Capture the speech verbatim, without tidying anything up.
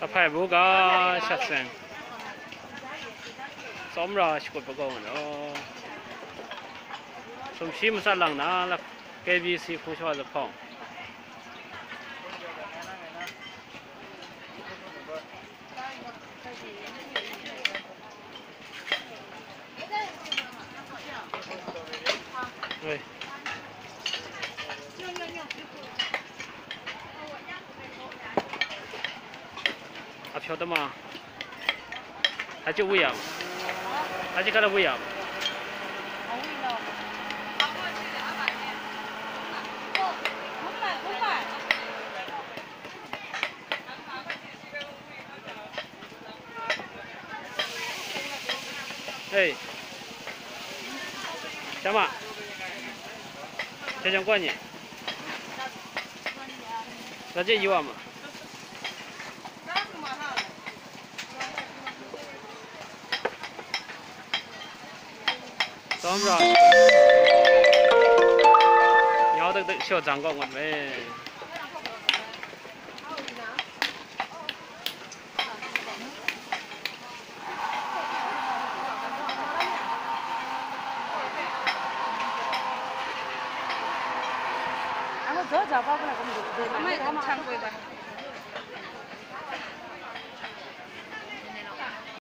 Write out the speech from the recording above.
Ahpai bu ga shat seng. Tsawmra shakut pagaw nga law. Sumshi matsat lang na, K B C hpung shawa zuphpawng. Oi. 阿飘的吗？他就喂呀，他就看他喂呀。Hey, 小马，小熊过你，那这一万嘛。 Tsawmra. Nyau dak dak shaw jang kaw ngut me. Ang zo ja pa ko na ko mo. Amai tang chang koi ba.